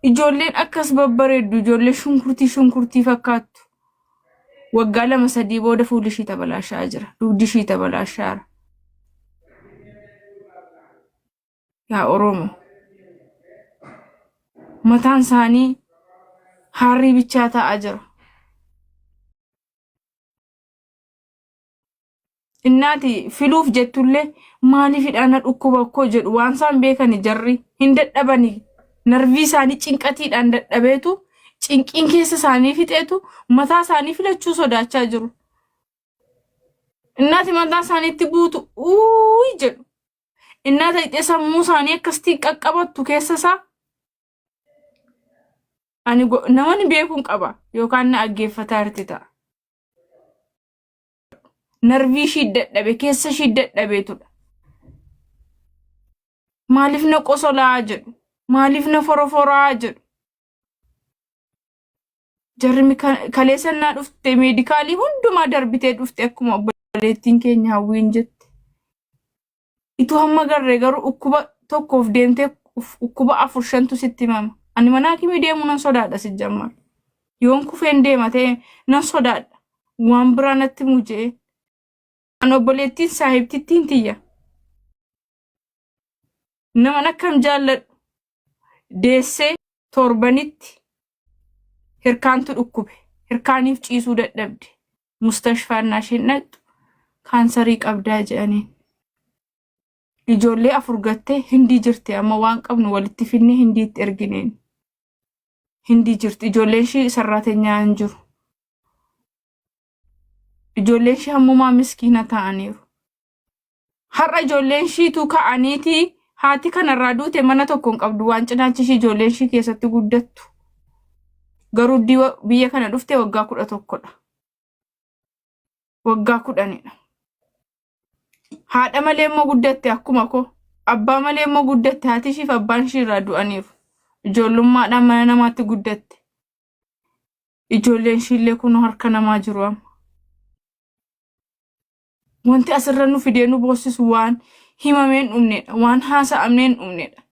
Ijoolleen akkas babbareeddu ijoollee shunkurtii shunkurtii fakkaattu. Waggaa lama sadii booda fuulli ishii tabalaashaa jira. Dugdi ishii tabalaashaara. Yaa Oromoo. Mataan isaanii haarrii bichaa ta'aa jira. Innaati filuuf jettullee maaliifidha na dhukkuba koo jedhu waan isaan beekani jarri hin dadhabani. Narvii isaanii cinqatiidhaan dadhabeetu cinqiin keessa isaanii fixeetu mataa isaanii filachuu sodaachaa jiru. Innaati mataa isaaniitti buutu uuyi jedhu. Innaa ta'e sammuu isaanii akkasitti qaqqabattu keessa isaa ani namani beekuun qaba yookaan na dhaggeeffataa jirti ta'a. Narvii ishii dadhabe keessa ishii dadhabeetudha. Maaliif na qosolaa jedhu? Maaliif na foroforaa jedhu? Jarri kaleessa naa dhufte meedikaalii hundumaa darbitee dhufte akkuma obboleettiin keenya hawwiin jette. Ituu hamma garree garuu dhukkuba tokkoof deemtee dhukkuba afur shantu sitti himama. Ani mana hakimii deemuu nan sodaadha si jammar. Yoon kufeen deema ta'e nan sodaadha. Waan biraa natti himu je'ee. An obboleettiin saahibtittiin tiyya. Naman akkam jaalladhu deessee torbanitti hirkaantu dhukkube. Hirkaaniif ciisuu dadhabde. Mustashfaan isheen dhaqxu kaansarii qabdaa jedhaniin. Ijoollee afur gattee Hindii jirti amma waan qabnu walitti finnee Hindiitti ergineen. Hindii jirti ijoolleen ishii sarraatenyaa hin jiru. Ijoolleen ishii hammumaa miskiina ta'aniiru. Har'a ijoolleen ishiitu ka'aniiti haati kanarraa duute mana tokko hin qabdu waan cinaachi ishii ijoolleen ishii keessatti guddattu. Garuu biyya kana dhufte waggaa 11dha. Waggaa 10dha. Haadha malee immoo guddatte akkuma koo. Abbaa malee immoo guddatte haati ishiif abbaan ishii irraa du'aniiru. Ijoollummaadhaan mana namaatti guddatte. Ijoolleen ishiillee kunoo harka namaa jiru amma. Wanti asirra nu fidee nu boossisu waan himamee hin dhumnedha. Waan haasa'amnee hin dhumnedha.